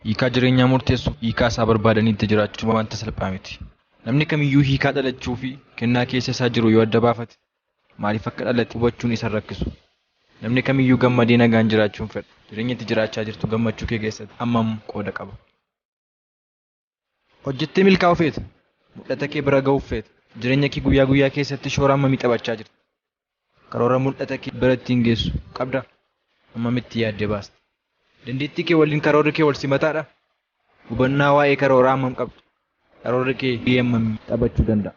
Hiikaa jireenyaa murteessuuf hiikaa isaa barbaadanii itti jiraachuun wanta salphaa miti. Namni kamiyyuu hiikaa dhalachuu fi kennaa keessa isaa jiru yoo adda baafate maaliif akka dhalate hubachuun isa hin rakkisu. Namni kamiyyuu gammadee nagaan jiraachuun fedha. Jireenya itti jiraachaa jirtu gammachuu kee keessatti hammam qooda qaba? Hojjettee milkaa'uu feeta. Mul'ata kee bira ga'uuf feeta. Jireenya kee guyyaa guyyaa keessatti shoora hammamii taphachaa jirta? Karoora mul'ata kee bira ittiin geessu qabdaa? Hammamitti yaaddee baasta? Dandeettii kee waliin karoorri kee wal simataadhaa? Hubannaa waa'ee karooraa hammam qabda? Karoorri kee gahee hammamii taphachuu danda'a?